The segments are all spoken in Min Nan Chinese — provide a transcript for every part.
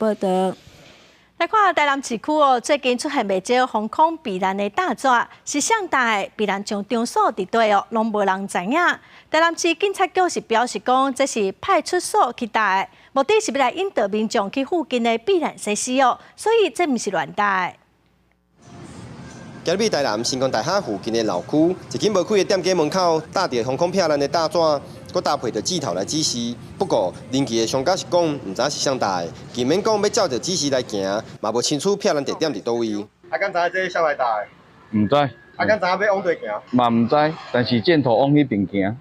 報道。來看台南市區哦，最近出現袂少防空避難的大紙，是誰貼的避難場所佇佗哦，攏無人知影。台南市警察局是表示講，這是派出所去貼的，目的是欲來引導民眾去附近的避難設施哦，所以這毋是亂貼的。今日台南新光大廈附近的鬧區，一間無開的店家門口貼著防空避難的大紙，閣搭配著箭頭來指示。不過，臨時的商家是講，毋知是誰貼的，避免講欲照著指示來行，嘛無清楚避難地點佇佗位。啊，敢知影這誰來貼的？毋知。啊，敢知影欲往佗行？嘛毋知，但是箭頭往彼邊行，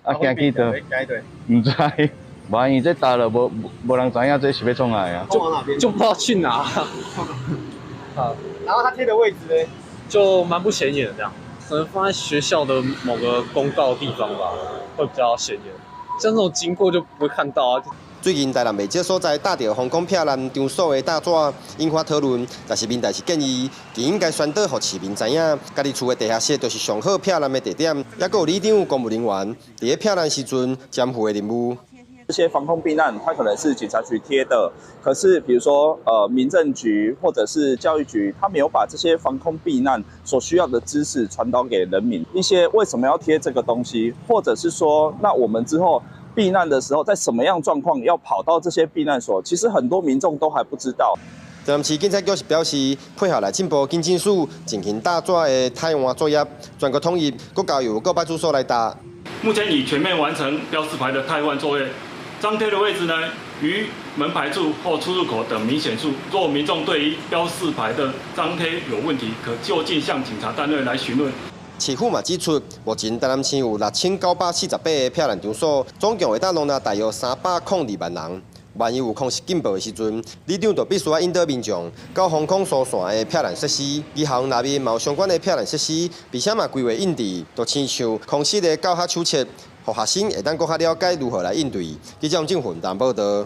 啊，行去佗？行去佗？毋知，萬一這貼了無人知影這是欲創啥啊？就不知道去哪。然後他貼的位置呢？就蠻不顯眼的，這樣可能放在學校的某個公告地方吧，會比較顯眼。像這種經過就不會看到啊。最近台南袂少所在貼著防空避難場所的大紙，引發討論。但是民代是建議，更應該宣導予市民知影，家己厝的地下室就是上好避難的地點。抑閣有里長公務人員佇咧避難時陣肩負的任務。這些防空避難，它可能是警察局貼的，可是比如說，民政局或者是教育局，他沒有把這些防空避難所需要的知識傳導給人民。一些為什麼要貼這個東西，或者是說，那我們之後避難的時候，在什麼樣狀況要跑到這些避難所，其實很多民眾都還不知道。台南市警察局是表示，配合內政部警政署進行大紙的汰換作業，全國統一，閣交由各派出所來貼。目前已全面完成標示牌的汰換作業。張貼的位置呢，於門牌處或出入口等明顯處。若民眾對於標示牌的張貼有問題，可就近向警察單位來詢問。市府嘛指出，目前台南市有6948個避難場所，總共會當容納大約302萬人。萬一有空襲警報的時陣，里長就必須愛引導民眾到防空疏散的避難設施。而校園內面嘛有相關的避難設施，並且嘛規劃印製，就親像空襲的教學手冊，予學生會當閣較了解如何來應對。記者王正雲台報道。